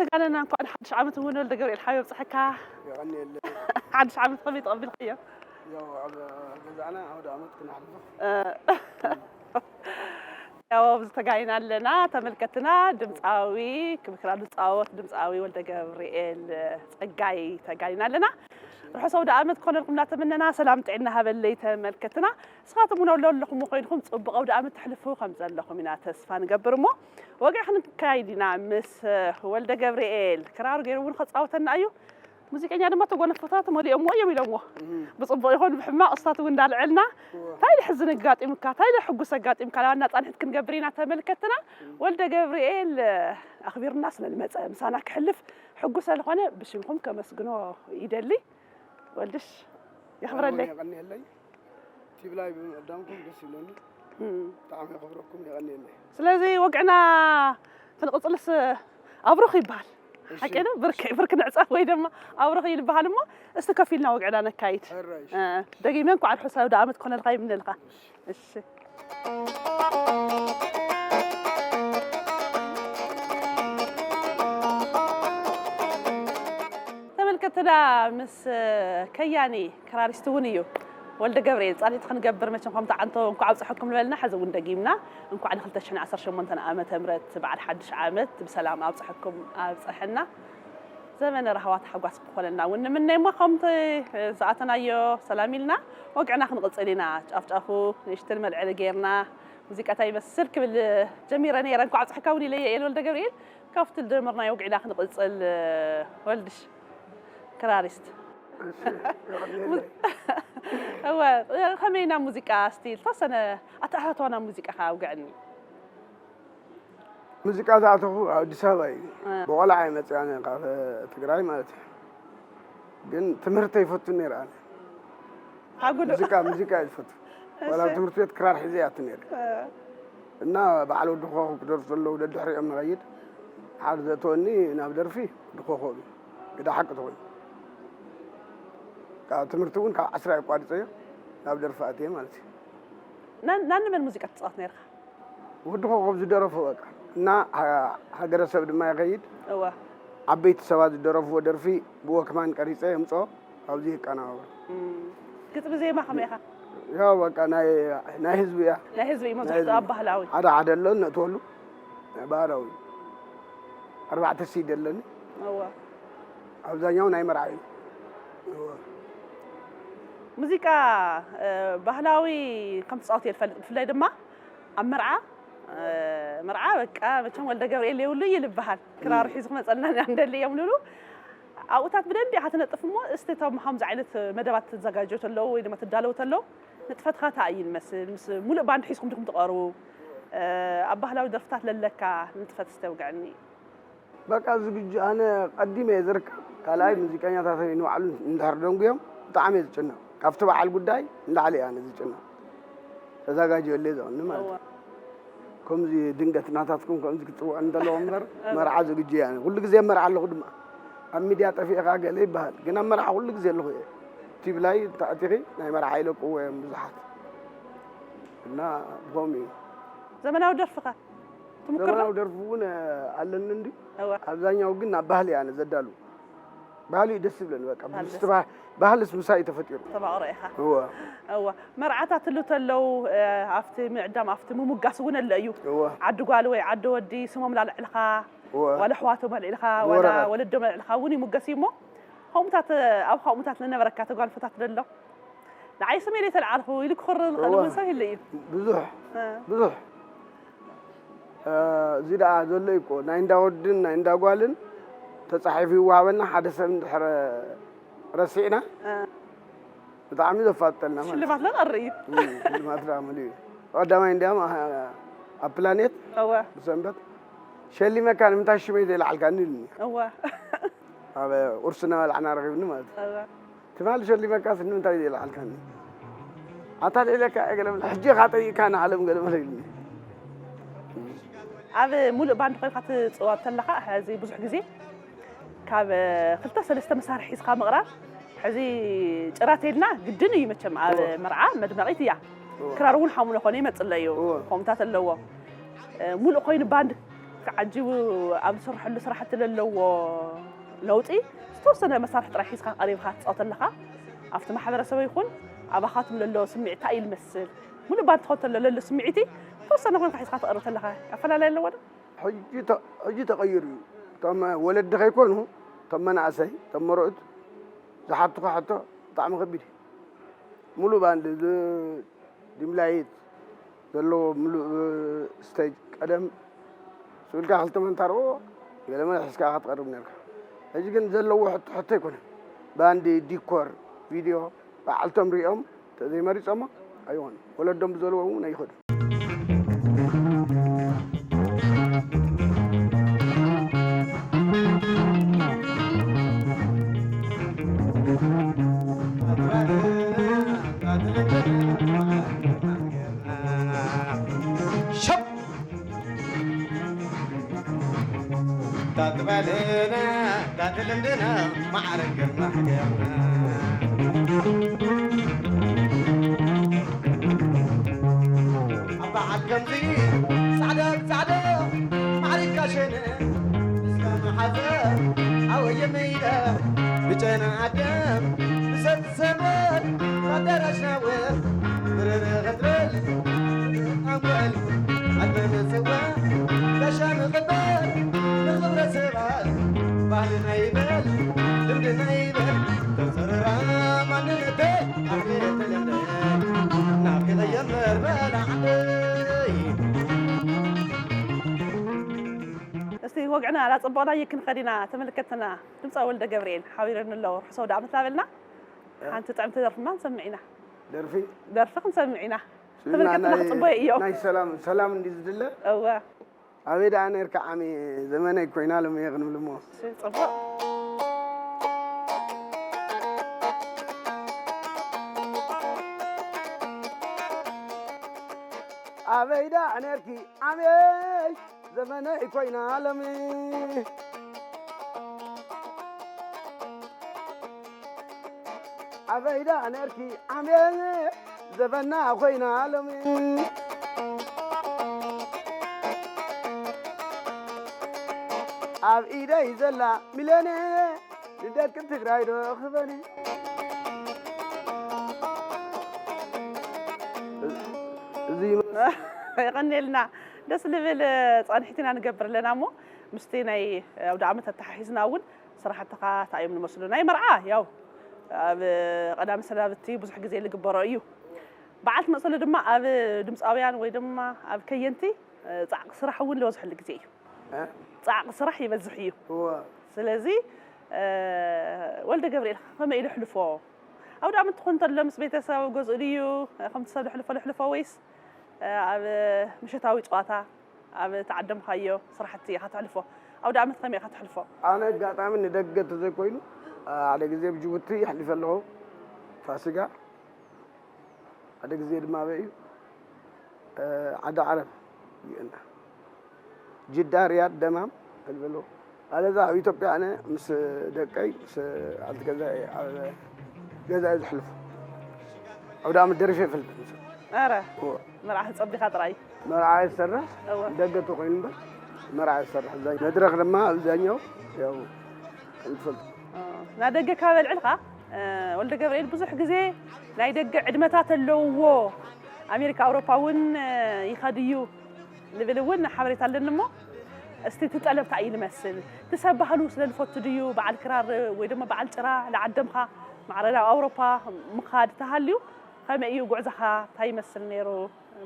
ተጋነና፣ እንኳዕ ሓድሽ ዓመት እውን ወልደ ገብርኤል ሓቢብ ኣብፀሐካ። የቐንየለይ። ሓድሽ ዓመት ከመይ ተቐቢልካዮ? ያው ኣብ ገዛና ኣውደ ዓመት ክነሕልፎ። ያው ኣብዚ ተጋይና ኣለና ተመልከትና፣ ድምፃዊ ክብክራ ዝፃወት ድምፃዊ ወልደ ገብርኤል ፀጋይ ተጋይና ኣለና። ርሑስ ኣውደ ዓመት ክኾነልኩም እናተመነና፣ ሰላም ጥዕና ሃበለይ ተመልከትና። ንስኻትኩም እውን ኣለኹም ኮይንኩም ፅቡቕ ኣውደ ዓመት ተሕልፉ ከም ዘለኹም ኢና ተስፋ ንገብር። እሞ ወግዒ ክንካይድ ኢና ምስ ወልደ ገብርኤል። ክራር ገይሩ እውን ከፃወተና እዩ። ሙዚቀኛ ድማ ተጎነፈታት መሊኦምዎ እዮም ኢሎምዎ። ብፅቡቕ ይኹን ብሕማቕ፣ እስታት እውን እንዳልዐልና፣ እንታይ ኢለ ሕዝን ኣጋጢሙካ፣ እንታይ ኢለ ሕጉስ ኣጋጢምካ፣ ናባና ፃንሒት ክንገብር ኢና ተመልከትና። ወልደ ገብርኤል ኣኽቢርና ስለ ዝመፀ፣ ምሳና ክሕልፍ ሕጉስ ስለዝኾነ ብሽምኩም ከመስግኖ ይደሊ። ወልድሽ የኽብረለይ። የቐንየለይ። ቲቪ ላይ ብምዕዳምኩም ደስ ይብለኒ። ብጣዕሚ የኽብረኩም፣ የቐንየለይ። ስለዚ ወግዕና ክንቕፅልስ ኣብሩኽ ይበሃል። ሓቂ ነው። ብርክ ብርክ ንዕፃፍ ወይ ድማ ኣብሩኽ ይልበሃል። እሞ እስቲ ከፊልና ወግዕና ነካይድ። ሕራይ። ደጊመ እንኳዕ ርሑስ ኣውደ ዓመት ኮነልካ ይምነልካ። እሺ። ተመልከትና ምስ ከያኒ ክራሪስት እውን እዩ ወልደ ገብርኤል ፃንሒት ክንገብር፣ መቸም ከምቲ ዓንቶ እንኳዕ ኣብፀሐኩም ንበልና። ሕዚ እውን ደጊምና እንኳዕ ን ክልተ ሽሕን ዓሰርተ ሸሞንተን ዓመተ ምህረት በዓል ሓድሽ ዓመት ብሰላም ኣብፀሐኩም ኣብፀሐና። ዘመነ ራህዋ ታሕጓስ ክኾነልና እውን ንምነ። እሞ ከምቲ ዝኣተናዮ ሰላም ኢልና ወግዕና ክንቕፅል ኢና። ጫፍጫፉ ንእሽትን መልዕሊ ጌርና ሙዚቃ እንታይ ይመስል ክብል ጀሚረ ነይረ። እንኳዕ ኣብፀሐካ እውን ኢለየ እየ ንወልደ ገብርኤል። ካብቲ ዝጀመርናዮ ወግዕና ክንቕፅል። ወልድሽ ክራሪስት። እወ፣ ከመይ ኢና ሙዚቃ እስቲ ዝተወሰነ ኣተኣታትዋና ሙዚቃ ከ ኣውግዐኒ። ሙዚቃ ዝኣተኹ ኣብ ኣዲስ ኣበባ እዩ። ብቆልዓ እየ መፅእ ኣነ ካብ ትግራይ ማለት እዩ። ግን ትምህርቲ ይፈቱ ነይረ ኣነ። ሓጉዶ ሙዚቃ ሙዚቃ እየ ዝፈቱ። ዋላ ኣብ ትምህርቲ ቤት ክራር ሒዘ እየ ኣቱ ነይረ። እና በዓል ወዲ ኮኾብ ክደርፉ ዘለዉ ደድሕሪኦም ንኸይድ ሓደ ዘእተወኒ ናብ ደርፊ ወዲ ኮኾብ እዩ። ግዳ ሓቂ ተኾይኑ ካብ ትምህርቲ እውን ካብ ዓስራ የቋርፀዮ ናብ ደርፊ ኣትየ ማለት እዩ። ናን- ናንመን ሙዚቃ ትፃወት ነይርካ? ወዲ ኮኾብ ዝደረፎ በቃ እና ሃ- ሃገረሰብ ድማ ይኸይድ። እወ። ዓበይቲ ሰባት ዝደረፍዎ ደርፊ ብወክማን ቀሪፀ የምፅኦ ኣብዚ ይቀናበሩ። ግጥሚ ዜማ ከመይ ኢኻ? ያው በቃ ናይ ናይ ህዝቢ እያ። ናይ ህዝቢ እዩ መብዛሕትኡ ኣብ ባህላዊ። ሓደ ሓደ ኣሎ እነእትወሉ ናይ ባህላዊ ኣርባዕተ ሲዲ ኣለኒ። እወ። ኣብዛኛው ናይ መርዓ እዩ። እወ። ሙዚቃ እ፣ ባህላዊ ከም ትፃወት እየ ዝፈልጥ። ብፍላይ ድማ ኣብ መርዓ እ፣ መርዓ በቃ መቸም ወልደ ገብርኤል የብሉ እዩ ዝበሃል። ክራሩ ሒዙ ክመፀልና ኢና ንደሊ እዮም ልብሉ። ኣብኡታት ብደንቢ ኢኻ ትነጥፍ። እሞ እስቲ እቶም ከምዚ ዓይነት መደባት ትዘጋጀው ተለዉ ወይ ድማ ትዳለው ተለዉ ንጥፈትካ እንታይ እዩ ዝመስል? ምስ ሙሉእ ባንድ ሒዝኩም ዲኹም ትቐርቡ? እ፣ ኣብ ባህላዊ ደርፍታት ለለካ ንጥፈት እስቲ ኣውግዐኒ። በቃ ዝግጁ ኣነ ቀዲመ እየ ዝርከብ። ካልኣይ ሙዚቀኛታት ንባዕሉ እንድሕር ደንጉዮም ብጣዕሚ እየ ዝጭነቕ። ካብቲ በዓል ጉዳይ ንላዕሊ እየ ኣነ ዝጭነቕ። ተዘጋጅየሉ እየ ዘቕኒ ማለት እዩ። ከምዚ ድንገት ናታትኩም ከምዚ ክትፅውዑ እንተለዎ እምበር መርዓ ዝግጁ እየ ኣነ። ኩሉ ግዜ መርዓ ኣለኹ ድማ። ኣብ ሚድያ ጠፊእኻ ገለ ይበሃል። ግን ኣብ መርዓ ኩሉ ግዜ ኣለኹ እየ። ቲቪ ላይ እንተኣቲኺ ናይ መርዓ ይለቅዎ እዮም ብዙሓት። እና ብኸምኡ እዩ። ዘመናዊ ደርፍኻ ትምክር ዶ? ዘመናዊ ደርፊ እውን ኣለኒ እንዲ እወ። ኣብዛኛው ግን ናብ ባህሊ እየ ኣነ ዘዳሉ። ባህሊ እዩ ደስ ዝብለኒ በቃ ባህሊ ምስቲ ባህ- ባህልስ ምሳይ እዩ ተፈጢሩ። ተባቕሮ ኢኻ። እወ እወ። መርዓታት ትሉ ተለው እ፣ ኣብቲ ምዕዳም ኣብቲ ምሙጋስ እውን ኣሎ እዩ። እወ ዓዲ ጓል ወይ ዓዲ ወዲ ስሞም ላልዕልኻ እወ ዋላ ኣሕዋቶም ኣልዒልኻ ዋላ ብወረቐት። ወለዶም ኣልዒልኻ እውን ይሙገስ እዩ። እሞ ከምኡታት ኣብ ከምኡታት ዝነበረካ ተጓንፎታት ደሎ ንዓይ ስመይ ዘይተልዓልኹ ኢሉ ክኽር ዝኽእል እወ። እውን ሰብ ይህሉ እዩ። ብዙሕ እ፣ ብዙሕ እ፣ እዚ ደኣ ዘሎ እዩ እኮ ናይ እንዳ ወድን ናይ እንዳ ጓልን ተፃሒፉ ይወሃበና ሓደ ሰብ እንድሕር ረሲዕና እ፣ ብጣዕሚ ዘፋጥጠልና ማለት እዩ። ሽልማት ለቐሪ እዩ። እም፣ ሽልማት ደኣ ሙሉ እዩ። ቀዳማይ እንዲያም ኣ- ኣብ ፕላኔት እወ ብሰንበት ሸሊመካ ንምንታይ ሽመይ ዘይለዓልካኒ ኢሉኒ። እወ ኣብ ቁርሲ እናበላዕና ረኺብኒ ማለት እዩ። እወ ትማሊ ሸሊመካስ ንምንታይ ዘይለዓልካኒ? ኣታ ልዒለካ እየ ገለ በለ። ሕጂ ኢኻ ጠይቕካ ንዓለም ገለ በለ ኢሉኒ። ኣብ ሙሉእ ባንድ ኮይንካ ትፅወት ተለካ ሕዚ ብዙሕ ግዜ ካብ ክልተ ሰለስተ መሳርሒ ሒዝካ ምቕራብ ሕዚ ጭራ ተይልና ግድን እዩ መቸም ኣብ እወ። መርዓ መድመቒት እያ። እወ። ክራር እውን ሓሙሎ ኮነ ይመፅእ ኣሎ እዩ እወ። ከምኡታት ኣለዎ። ሙሉእ ኮይኑ ባንድ ተዓጂቡ ኣብ ዝስርሐሉ ስራሕቲ ለለዎ ለውጢ ዝተወሰነ መሳርሒ ጥራይ ሒዝካ ቀሪብካ ትፃወት ኣለኻ። ኣብቲ ማሕበረሰብ ይኹን ኣባኻትም ለሎ ስምዒት እንታይ እዩ ዝመስል? ሙሉእ ባንድ ክኾን ተሎ ለሎ ስምዒቲ ዝተወሰነ ኮንካ ሒዝካ ትቐርብ ተለኻ ኣፈላላይ ኣለዎ ዶ? ሕጂ ተ-፣ ሕጂ ተቐይሩ እዩ። እቶም ወለዲ ከይኮኑ፣ እቶም መናእሰይ፣ እቶም መርዑት ዝሓቱኻ ሕቶ ብጣዕሚ ከቢድ እዩ። ሙሉእ ባንድ፣ ዝ-፣ ዲምላይት ዘለዎ ምሉእ ስቴጅ ቀደም ስብልካ ክልተ መንታ ርኦ ገለመለ ሒዝካ ኢኻ ትቐርብ ነርካ። ሕጂ ግን ዘለዎ ሕቶ ሕቶ ኣይኮነን። ባንዲ፣ ዲኮር፣ ቪድዮ በዓልቶም ሪኦም ተዘይመሪፆሞ ኣይኾኑ። ወለዶም ብዘለዎም እውን ኣይኸዱ። ሸብ ታትበልና ታትልምድና ማዕረን ግርማ ሃገርና። ኣብ በዓል ከምዚ ጻዕዳ ጻዕዳ ማዕሪካ ሸነ ምስጋና ሓዘ ኣወየ መይደ ብጨና ኣደም ብሰብ ሰበር ኣዳራሽ ናወ ብርር ክትብል ኣንጎል ኣልመ ምጽዋ ጋሻ ንቕበል ንኽብረ ሰባት ባህልና ይበል ልምድና ይበል ተዘረራ ማንነተይ ኣርቤ ተለምደ ናብ ክቕየር በላ ዓደይ። እስቲ ወግዕና ላጸበቕናዮ ክንኸድ ኢና ተመልከትና። ድምጻዊ ወልደ ገብርኤል ሓቢረኒ ኣሎ፣ ርሑስ ኣውደ ዓመት ላበልና። ሓንቲ ጥዕምቲ ደርፊ ድማ ንሰምዕ ኢና። ደርፊ? ደርፊ ክንሰምዕ ኢና። ስምና ተመልከትና ናይ፣ ክጽበዩ እዮም። ናይ ሰላም፣ ሰላም እንዲ ዝድለ? እወ። ኣበይ ደኣ ነርካ ዓሚ ዘመነይ ኮይና ሎሚ እየ ክንብል እሞ። እሺ፣ ጽቡቕ። ኣበይ ደኣ ነርኪ ዓመይ ዘመነይ ኮይና ሎሚ። ኣበይ ደኣ ነርኪ ዓምየ ዘበና ኮይና ሎሚ። ኣብ ኢደይ ዘላ ሚልዮነ ንደቂ ትግራይ ዶ ክበኒ። እዚ ይመስል። የቐንየልና። ደስ ልብል ጻንሒት ኢና ንገብር ኣለና እሞ ምስቲ ናይ ኣውደ ዓመት ኣተሓሒዝና እውን ስራሕትኻ እንታይ እዮም ዝመስሉ? ናይ መርዓ ያው ኣብ ቀዳሚ ሰናብቲ ብዙሕ ግዜ ዝግበሮ እዩ። በዓል ትመፅሉ ድማ ኣብ ድምፃውያን ወይ ድማ ኣብ ከየንቲ ፃዕቂ ስራሕ እውን ዝበዝሐሉ ግዜ እዩ። እ? ፃዕቂ ስራሕ ይበዝሕ እዩ። እወ። ስለዚ ወልደ ገብርኤል ከመይ ኢሉ ኣሕልፎ? ኣውደ ዓመት ትኾን እንተሎ ምስ ቤተሰብ ኣብ ገዝኡ ድዩ ከምቲ ሰብ ዘሕልፎ ዘሕልፎ ወይስ ኣብ ምሸታዊ ፀዋታ ኣብ ተዓደምካዮ ስራሕቲ ኢኻ ተሕልፎ? ኣውደ ዓመት ከመይ ኢኻ ተሕልፎ? ኣነ ኣጋጣሚ ንደገ ተዘይኮይኑ ሓደ ግዜ ኣብ ጅቡቲ የሕልፈ ኣለኹ ፋሲጋ። ሓደ ግዜ ድማ ኣበይ እዩ? ዓዲ ዓረብ ዩኤን ጅዳ ሪያድ ደማም ኣልበሎ ኣለዛ ኣብ ኢትዮጵያ ኣነ ምስ ደቀይ ምስ ዓልቲ ገዛይ ኣብ ገዛይ ዘሕልፉ ኣውደ ዓመት ደሪፈ ይፈልጥ ምስ ኣረ እወ። መርዓ ጸቢኻ ጥራይ መርዓ ይሰርሕ እወ። ደገ ተኮይኑ እምበር መርዓ ይሰርሕ እዛ መድረክ ድማ ኣብዛኛው ያው ከምትፈልጥ ናደገ ካብ ኣልዕልካ ወልደ ገብርኤል ብዙሕ ግዜ ናይ ደገ ዕድመታት ኣለውዎ ኣሜሪካ ኣውሮፓ እውን ይኸድ እዩ ዝብል እውን ሓበሬታ ኣለኒ እሞ እስቲ እቲ ጠለብ እንታይ እዩ ዝመስል እቲ ሰብ ባህሉ ስለ ዝፈቱ ድዩ በዓል ክራር ወይ ድማ በዓል ጭራ ዝዓደምካ ማዕረ ናብ ኣውሮፓ ምኻድ ተሃልዩ ከመይ እዩ ጉዕዞኻ እንታይ ይመስል ነይሩ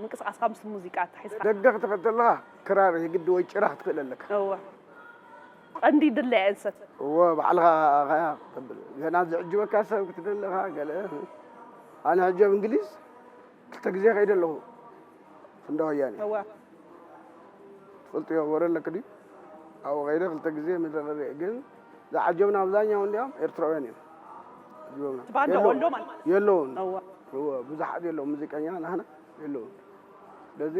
ምንቅስቃስካ ምስ ሙዚቃ ኣተሓሒዝካ ደገ ክትኸድ ተለኻ ክራር የግዲ ወይ ጭራ ክትክእል ኣለካ እወ ቀንዲ ድላየን ሰብ እወ ባዕልኻ ኸያ ክትብል ገና ዝዕጅበካ ሰብ ክትደለኻ ገለ ኣነ ሕጂ ኣብ እንግሊዝ ክልተ ግዜ ከይደ ኣለኹ እንዳ ወያኔ እወ ትፈልጥዮ ወረ ኣለክ ድዩ ኣብኡ ከይደ ክልተ ግዜ ምድረ ግን ዝዓጀብና ኣብዛኛው እንዲያውም ኤርትራውያን እዮም ዓጅቦምና ባንዳ የለውን። ወሎ ማለት የለውን እወ እወ ብዙሓት የለውን ሙዚቀኛ ናህና የለውን ስለዚ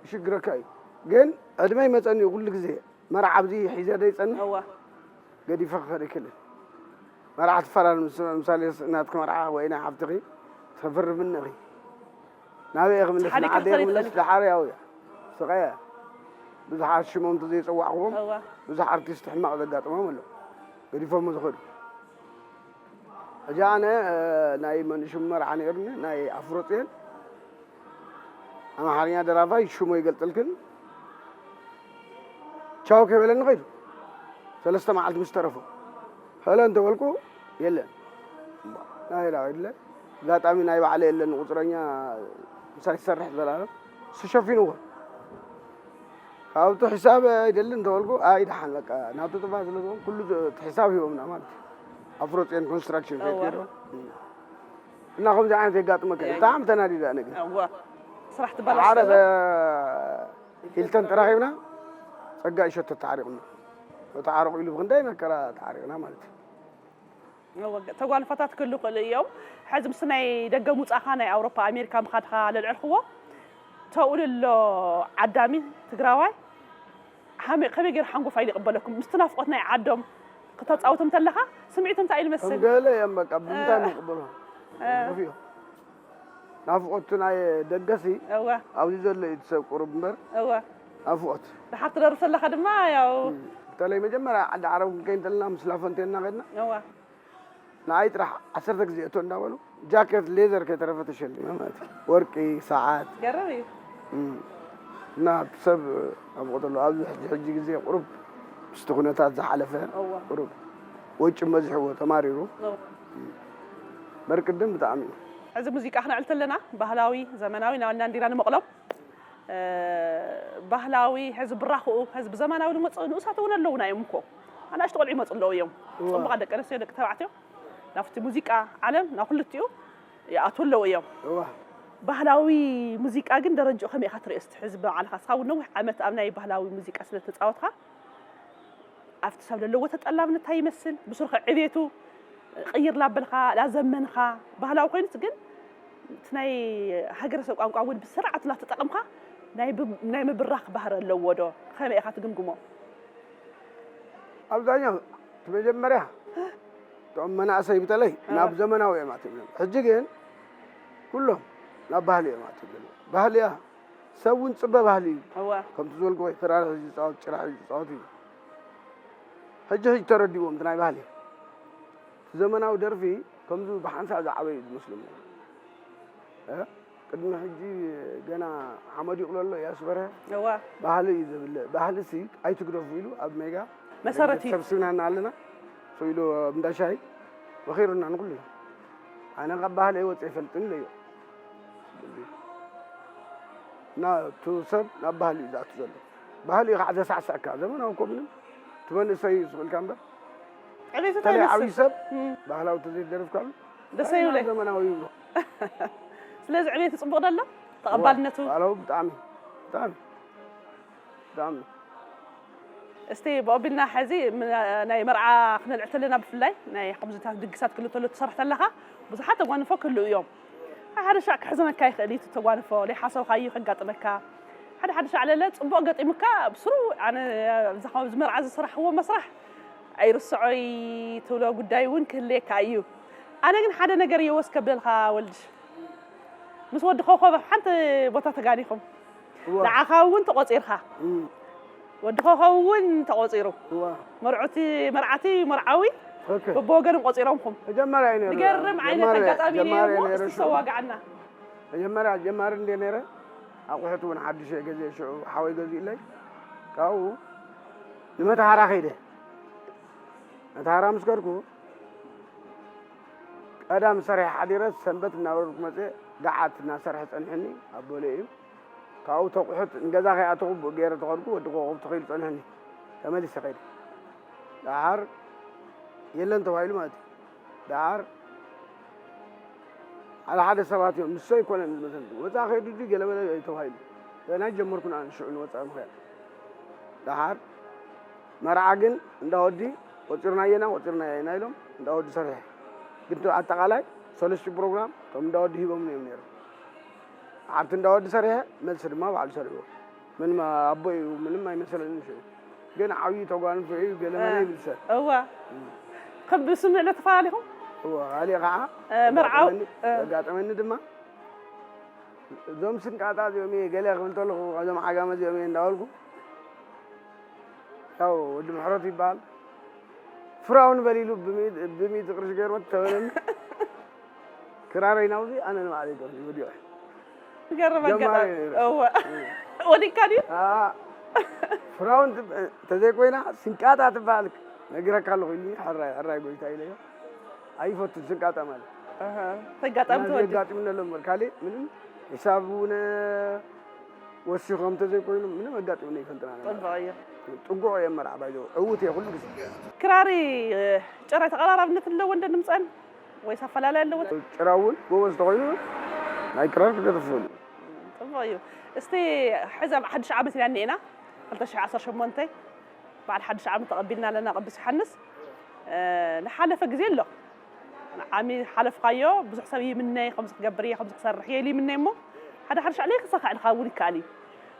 ይሽግረካ እዩ ግን ዕድመ ይመፀኒ እዩ ኩሉ ግዜ መርዓ ኣብዚ ሒዘ ዶ ይጸንሕ እወ ገዲፈ ክኸድ ይክልን መርዓ ትፈላለ ምስ- ምሳሌ ስ- ናትኪ መርዓ ወይ ናይ ሓፍትኺ ተፍርምኒ ኢኺ ናበይ ኢኺ ምልስ ሓደ ንዓደይ ኢኺ ክልተ ምልስ ይኽእል። ደሓር ያው እያ ስቐያ ብዙሓት ሽሞም እንተዘይጸዋዕኹዎም እዋ ብዙሕ ኣርቲስት ሕማቕ ዘጋጥሞም ኣሎ፣ ገዲፎሞ ዝኸዱ። ሕጂ ኣነ ናይ መንሽም መርዓ ነይሩኒ፣ ናይ ኣፍሮፅዮን ኣምሓርኛ ደራፋይ፣ ሽሙ ይገልፅልክን፣ ቻው ከይበለኒ ኸይዱ። ሰለስተ መዓልቲ ምስ ተረፎ ሀሎ እንተበልኩ የለን። ናይራ ኢለ ኣጋጣሚ ናይ ባዕለ የለን ቁፅረኛ ምሳይ ዝሰርሕ ዘላለም እሱ ሸፊንዎ። ካብቲ ሕሳብ ኣይደልን እንተበልኩ ኣይ ደሓን በቃ ናብቲ ጥፋ ስለ ዝኾን ኩሉ እቲ ሕሳብ ሂቦምና ማለት እዩ። ኣፍሮፅዮን ኮንስትራክሽን እዋ። ከይትገርም እና ከምዚ ዓይነት የጋጥመካ እዩ። ብጣዕሚ ተናዲዳ ነገር እዋ ስራሕ ሓደ ትበላሽ ሂልተን ተራኺብና ጸጋ ይሸቶ ተዓሪቕና ተዓረቑ ኢሉ ብክንደይ መከራ ተዓሪቕና ማለት እዩ። ተጓንፎታት ክህሉ ክእሉ እዮም። ሕዚ ምስ ናይ ደገ ምውፃእካ ናይ ኣውሮፓ ኣሜሪካ ምኻድካ ለልዕልክዎ ተውልሎ ዓዳሚ ትግራዋይ ሃመ- ከመይ ገይሩ ሓንጎፋ ኢሉ ይቕበለኩም? ምስቲ ናፍቆት ናይ ዓዶም ክተፃውቶም ተለካ ስምዒቶም እንታይ ኢሉ ከም መስል? ገለ እዮም በቃ ብምንታይ ንቅበሎ እ። ግፍዮ ናፍቆቱ ናይ ደገሲ እወ ኣብዚ ዘሎ እዩ እቲ ሰብ ቁሩብ እምበር እወ ናፍቆት ድሓር ትደርብ ተለካ ድማ ያው በተለይ መጀመርያ ዓዲ ዓረብ ክንከይን ተለና ምስ ላፎንቴንና ከድና እወ ንኣይ ጥራሕ ዓሰርተ ግዜ እቶ እንዳበሉ ጃኬት ሌዘር ከይተረፈ ተሸሊመ ማለት እዩ። ወርቂ፣ ሰዓት ገርም እዩ። እና እቲ ሰብ ኣብ ቆጠሎ ኣብዚ ሕጂ ሕጂ ግዜ ቁሩብ ምስቲ ኩነታት ዝሓለፈ እወ ቁሩብ ወጭም በዚሕዎ ተማሪሩ እወ በር ቅድም ብጣዕሚ እዩ። ሕዚ ሙዚቃ ክነዕል ተለና ባህላዊ ዘመናዊ ናበልና እንዲና ንመቕሎም እ፣ ባህላዊ ሕዚ ብራኽኡ ሕዚ ብዘመናዊ ዝመፅኡ ንኡሳት እውን ኣለውና እዮም እኮ ኣናእሽቱ ቆልዑ ይመፁ ኣለዉ እዮም እወ። ፅቡቓት ደቂ ኣንስትዮ ደቂ ተባዕትዮ ናብቲ ሙዚቃ ዓለም ናብ ክልቲኡ ይኣትዉ ኣለዉ እዮም እዋ ባህላዊ ሙዚቃ ግን ደረጅኡ ከመይ ኢኻ ትሪኦ እስቲ ሕዚ ብባዕልኻ እስኻ እውን ነዊሕ ዓመት ኣብ ናይ ባህላዊ ሙዚቃ ስለ ተፃወትካ ኣብቲ ሰብ ዘለዎ ተጠላብነት እንታይ ይመስል ብሱርኸ ዕቤቱ ቅይር ላበልካ ላዘመንኻ ባህላዊ ኮይኑስ ግን እቲ ናይ ሃገረሰብ ቋንቋ እውን ብስርዓት እናተጠቐምካ ናይ ብ- ናይ ምብራኽ ባህሪ ኣለዎ ዶ ከመይ ኢኻ ትግምግሞ ኣብዛኛው እቲ መጀመርያ እቶም መናእሰይ ብተለይ ናብ ዘመናዊ እዮም ኣትዮም ሕጂ ግን ኩሎም ናብ ባህሊ እዮም ኣትዮም ዘለዉ ባህሊ እያ ሰብ እውን ፅበ ባህሊ እዩ እወ ከምቲ ዝበልኩ ወይ ክራር ሒዙ ዝፃወት ጭራ ሒዙ ዝፃወት እዩ ሕጂ ሕጂ ተረዲዎም እቲ ናይ ባህሊ እቲ ዘመናዊ ደርፊ ከምዚ ብሓንሳእ ዝዓበዩ ዝመስሎም እ? ቅድሚ ሕጂ ገና ሓመድ ይቕለሎ እያ ስበረ እወ ባህሊ እዩ ዘብለ ባህሊ ሲ ኣይትግደፉ ኢሉ ኣብ ሜጋ መሰረት እዩ ሰብስብናና ኣለና ኢሉ እንዳሻይ መኺሩና ንኩሉ ኣነ ካብ ባህሊ ወፀ ይፈልጥን ለዮ እና እቲ ሰብ ናብ ባህሊ እዩ ዝኣቱ ዘሎ ባህሊ እዩ ከዓ ዘሳዕሰዕካ ዘመናዊ ኮ ምንም እቲ መንእሰይ እዩ ዝኽእልካ እምበር ዕቤቱ እንታይ በተለይ ዓብዪ ይመስል ሰብ እም፣ ባህላዊ ተዘይደርፍካሉ ደሰ ይብለ ዘመናዊ ይብሎ ስለዚ ዕቤቱ ፅቡቕ ደሎ ተቐባልነቱ ባህላዊ ብጣዕሚ ብጣዕሚ ብጣዕሚ እስቲ ብኦቢልና ሕዚ ም- ናይ መርዓ ክነልዕል ተለና ብፍላይ ናይ ከምዚታት ድግሳት ክህሉ ተሎ ትሰርሕ ተለኻ ብዙሓት ተጓንፎ ክህልው እዮም ሓደ ሓደ ሻዕ ክሕዘነካ ይኽእል እዩ እቲ ተጓንፎ ዘይሓሰብካዩ ከጋጥመካ ሓደ ሓደ ሻዕ ለለ ፅቡቕ ገጢሙካ ብስሩ ኣነ ኣብዚ መርዓ ዝስራሕዎ መስራሕ ኣይርስዖይ ትብሎ ጉዳይ እውን ክህልየካ እዩ ኣነ ግን ሓደ ነገር እየ ወስ ከብለልካ ወልድሽ ምስ ወዲ ኮኾብ ኣብ ሓንቲ ቦታ ተጋኒኹም ንዓኻ እውን ተቖፂርካ ወዲ ኮኾብ እውን ተቖፂሩ መርዑቲ መርዓቲ መርዓዊ በብወገንም ቆፂሮምኩም መጀመርያ እዩ ነይሩ ዝገርም ዓይነት ጀማሪ- ኣጋጣሚ ጀማሪ ነይርዎ ነይሩ እስቲ ሽዑ። ሰዋጋዓና መጀመርያ ጀማሪ እንደ ነይረ ኣቑሑት እውን ሓድሽ እየ ገዚአ ሽዑ ሓወይ ገዚኡለይ ካብኡ ንመተሃራ ከይደ መተሃራ ምስ ከድኩ ቀዳም ሰሪሐ ሓዲረ ሰንበት እናበረርኩ መፅአ ገዓት እናሰርሐ ፀኒሐኒ ኣቦለ እዩ ካብኡ ተቑሑት ንገዛ ከይኣተኹ ብኡ ገይረ ተኸድኩ ወዲ ኮኸብ ተኸይሉ ፀኒሐኒ ተመሊሰ ከይደ ደሓር የለን ተባሂሉ ማለት እዩ ደሓር ሓደ ሓደ ሰባት እዮም ንሶ ኣይኮነን ዝመሰል ወፃ ከይዱ ድዩ ገለመለ ተባሂሉ ናይ ጀመርኩ ንኣን ሽዑ ንወፃ ምኽያድ ደሓር መርዓ ግን እንዳወዲ ቆፂርናየና ቆፂርናየና ኢሎም እንዳወዲ ሰሪሐ ግን ኣጠቃላይ ሰለስቱ ፕሮግራም እቶም እንዳወዲ ሂቦም እዮም ነይሮም ሓንቲ እንዳወዲ ሰሪሐ መልሲ ድማ ባዕሉ ሰሪዎ ምንም ኣቦ እዩ ምንም ኣይመሰለንን ሽዑ ግን ዓብዪ ተጓንፎ እዩ ገለመለ ይብል ሰብ እዋ ክብ ስምዕ ዶ ተፈላለኹም እዎ ካሊእ ከዓ መርዓው ዘጋጠመኒ ድማ እዞም ስንቃጣ እዚኦም እየ ገለ ክብል ተለኹ እዞም ዓጋመ እዚኦም እየ እንዳበልኩ ያው ወዲ ምሕረቱ ይበሃል። ፍራውን በሊሉ ብሚእቲ ቅርሺ ገይርዎ ተበለኒ። ክራረይ ናውዚ ኣነ ንባዕለይ ገርኒ ወዲዖ። ገርም ጀማሪ ኣጋጣሚ። ነይረ። እወ። ወዲካ ድዩ? ኣኣ፣ ፍራውን ትብ- ተዘይኮይና ስንቃጣ ትበሃል ነግረካ ኣለኹ ኢሉኒ። ሕራይ ሕራይ ጎይታ ኢለዮ። ኣይፈቱን ስንቃጣ ማለት። ኣሃ። ተጋጣሚ ናዚ ተወዲ። ኣጋጢሙኒ ኣሎ እምበር ካልእ ምንም ሒሳብ እውን ወሲኾም ተዘይኮይኑ ምንም ኣጋጢሙኒ ኣይፈልጥን ኣነ። ጽቡቕ እዩ። ጥንቁቕ እየ መርዓ ባይዘው ዕዉት እየ ኩሉ ግዜ። ክራሪ እ፣ ጭራይ ተቐራራብነት ኣለዎ እንደ ድምፀን ወይስ ኣፈላለይ ኣለዎ? ጭራ እውን ጎበዝ ተኾይኑ ናይ ክራር ክደርፍ ይኽእል። ጽቡቕ እዩ። እስቲ ሕዚ ኣብ ሓድሽ ዓመት ኢና እኒኤና፣ ክልተ ሽሕን ዓሰርተ ሸሞንተን በዓል ሓድሽ ዓመት ተቐቢልና ኣለና ቅዱስ ዮሃንስ። እ፣ ዝሓለፈ ግዜ ኣሎ። ንዓሚ ሓለፍካዮ፣ ብዙሕ ሰብ ይምነ፣ ከምዚ ክገብር እየ፣ ከምዚ ክሰርሕ እየ ኢሉ ይምነ እሞ፣ ሓደ ሓደ ሻዕ ለይክሳኻዕ ኢልካ እውን ይከኣል እዩ።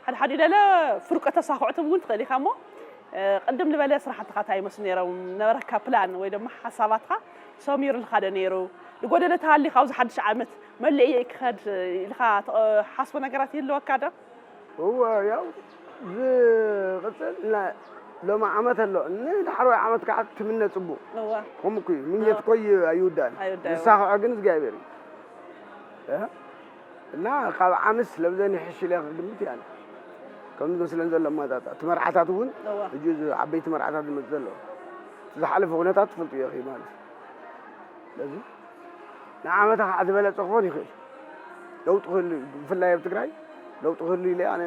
ሓደ ሓደ ደለ ፍርቆ ተሳኽዕቱ እውን ትኽእል ኢኻ እሞ፣ እ፣ ቅድም ዝበለ ስራሕትኻ እንታይ ይመስሉ ነይሮም? ነበረካ ፕላን ወይ ድማ ሓሳባትካ ሰሚሩልካ ዶ ነይሩ? ዝጎደለ ተሃልዩ ካብዚ ሓድሽ ዓመት መሊኤ ክኸድ ኢልካ ትሓስቦ ነገራት ይህልወካ ዶ? እወ ያው ዝቕፅል ና- ሎሚ ዓመት ኣሎ ንዳሕረዋይ ዓመት ከዓ ትምነ ፅቡቕ እወ። ከምኡ እኮ እዩ ምንየት እኮ እዩ ኣይውዳእን ኣይውዳእን። ዝሳኽዖ ግን እግዚኣብሔር እዩ እ? እና ካብ ዓምስ ለብዘን ይሕሽ ኢለ ክግምት እያ ከም ዝመስለን ዘሎ ኣማጣጣ እቲ መርዓታት እውን እወ። ሕጂ እዚ ዓበይቲ መርዓታት ዝመፅ ዘሎ እቲ ዝሓለፈ ኩነታት ትፈልጡ እዮ ማለት እዩ ስለዚ ንዓመታ ከዓ ዝበለፀ ክኾን ይኽእል ለውጢ ክህሉ እዩ ብፍላይ ኣብ ትግራይ ለውጢ ክህሉ ኢለ ኣነ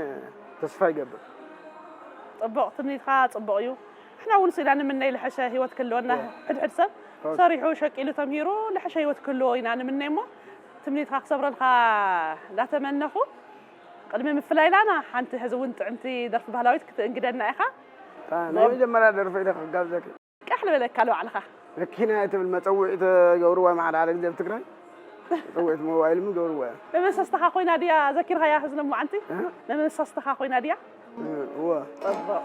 ተስፋ ይገብር ጽቡቕ ትምኒትካ ጽቡቕ እዩ። ንሕና እውን ስኢና ንምነይ ልሐሸ ህይወት ክህልወና እወ። ሕድሕድ ሰብ እወ። ሰሪሑ ሸቂሉ ተምሂሩ ልሐሸ ህይወት ክህልዎ ኢና ንምነይ እሞ ትምኒትካ ክሰብረልካ እንዳተመነኹ ቅድሚ ምፍላይና ሓንቲ ሕዚ እውን ጥዕምቲ ደርፊ ባህላዊት ክትእንግደና ኢኻ። እታ ናይ መጀመርያ ደርፈ ኢለ ክጋብዘኪ ቃሕ ልበለካ ልባዕልኻ መኪና እያ ትብል መፀውዒ ተገብርዋ ማዕዳ ሓደ ግዜ ኣብ ትግራይ መፀውዒት ሞባይል ምን ገብርዋ እያ መመሰስትኻ ኮይና ድያ ዘኪርካያ ሕዚ ሎማዓንቲ እ? መመሰስትኻ ኮይና ድያ እወ ጽቡቕ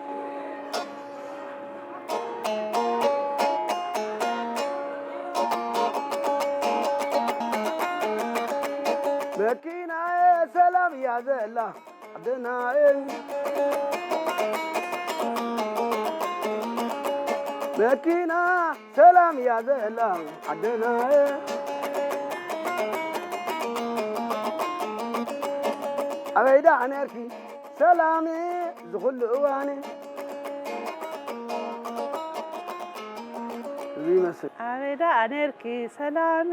መኪናየ ሰላም እያ ዘላ ዓደናየ መኪና ሰላም እያ ዘላ ዓደናየ ኣበይ ደኣ ነርኪ ሰላም ዝኹሉ እዋን እዚ ይመስል ኣበይ ደኣ ነርኪ ሰላም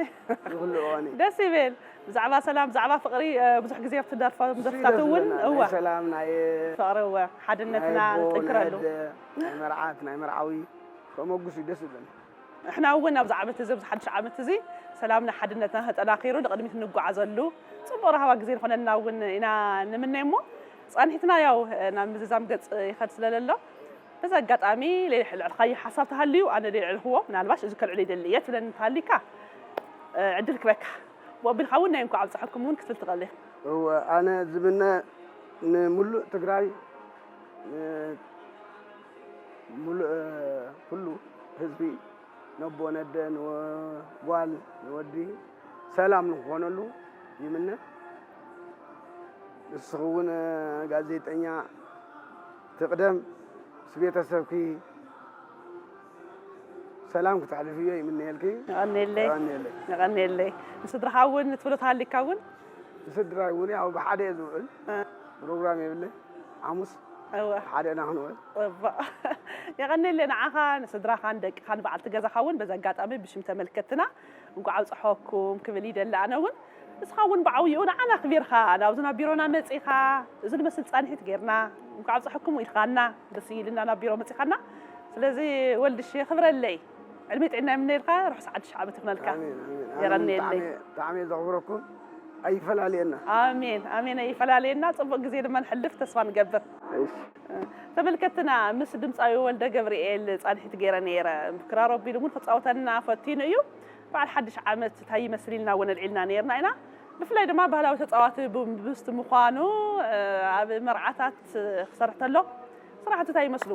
ዝኹሉ እዋን ደስ ይብል ብዛዕባ ሰላም ብዛዕባ ፍቕሪ እ፣ ብዙሕ ግዜ ኣብቲ ደርፎም ደርፍታት እውን እወ ሰላም ናይ ፍቕሪ እወ ሓድነትና ናይ ኣቦ፣ ናይ ንጥንክረሉ ኣደ፣ ናይ መርዓት ናይ መርዓዊ ከመጉስ እዩ ደስ ዝብለኒ ንሕና እውን ኣብዚ ዓመት እዚ ኣብዚ ሓድሽ ዓመት እዚ ሰላምና ሓድነትና ተጠናኺሩ ንቕድሚት እንጓዓዘሉ ፅቡቕ ረሃባ ግዜ ንኾነና እውን ኢና ንምነ እሞ ፃንሒትና ያው ናብ ምዝዛም ገፅ ይኸድ ስለለሎ በዚ ኣጋጣሚ ልዕልካዮ ሓሳብ ተሃልዩ ኣነ ልዕልክዎ ምናልባሽ እዚ ከልዕሎ ይደሊ እየ ትብለኒ እንተሃሊካ ዕድል ክበካ ብኡ ኣቢልካ እውን ናይ እንኳዕ ኣብፀሐኩም እውን ክትብል ትኽእል ኢኻ እወ ኣነ ዝምነ ንምሉእ ትግራይ ሙሉእ ኩሉ ህዝቢ ነቦ ነደ ንጓል ንወዲ ሰላም ንክኾነሉ ይምነ ንስኺ እውን ጋዜጠኛ ትቕደም ምስ ቤተሰብኪ ሰላም ክተሕልፍዮ ይምነየልኪ የቐንየለይ የቐንየለይ የቐንየለይ ንስድራኻ እውን ንትብሎ ተሃሊካ እውን ንስድራይ እውን ያው ብሓደ እየ ዝውዕል ፕሮግራም የብለይ ሓሙስ እወ ሓደ ኢና ክንውዕል እባ የቐንየለይ ንዓኻ ንስድራኻን ደቅኻን በዓልቲ ገዛኻ እውን በዚ ኣጋጣሚ ብሽም ተመልከትና እንኳዕ ኣብፀሐኩም ክብል ይደሊ ኣነ እውን ንስኻ እውን ብዓብይኡ ንዓና ኣኽቢርካ ናብዚ ናብ ቢሮና መፂኻ እዚ ዝመስል ፃንሒት ጌርና እንኳዕ ኣብፀሐኩም ኢልካና ደስ ኢልና ናብ ቢሮ መፂኻና ስለዚ ወልድሽ የኽብረለይ ዕድመ ጥዕና የምነየልካ ርሑስ ሓድሽ ዓመት ይኹነልካ ኣሜን ኣሜን የቐንየለይ ብጣዕሚ እየ ዘኽብረኩም ኣይፈላለየና ኣሜን ኣሜን ኣይፈላለየና ፅቡቅ ግዜ ድማ ንሕልፍ ተስፋ ንገብር እሺ ተመልከትና ምስ ድምፃዊ ወልደ ገብርኤል ፃንሒት ገይረ ነይረ ክራር ኣቢሉ እውን ክፃወተና ፈቲኑ እዩ በዓል ሓድሽ ዓመት እንታይ ይመስል ኢልና እውን ኣልዒልና ነይርና ኢና ብፍላይ ድማ ባህላዊ ተፃዋቲ ብስቲ ምኳኑ ኣብ መርዓታት ክሰርሕ ተሎ ስራሕቲ እንታይ ይመስሉ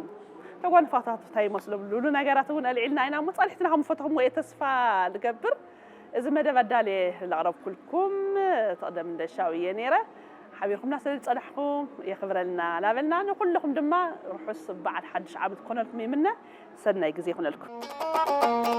ተጓንፋታት እንታይ ይመስሎም ዝብሉ ነገራት እውን ኣልዒልና ኢና እሞ ፃንሒትና ከም ፈተኹምዎ እየ ተስፋ ዝገብር እዚ መደብ ኣዳልየ ለቕረብኩልኩም ትቕደም እንደሻው እየ ነይረ ሓቢርኩምና ስለ ዝጸናሕኩም የኽብረልና እናበልና፣ ንኹልኹም ድማ ርሑስ በዓል ሓድሽ ዓመት ክኾነልኩም ይምነ። ሰናይ ግዜ ይኹነልኩም።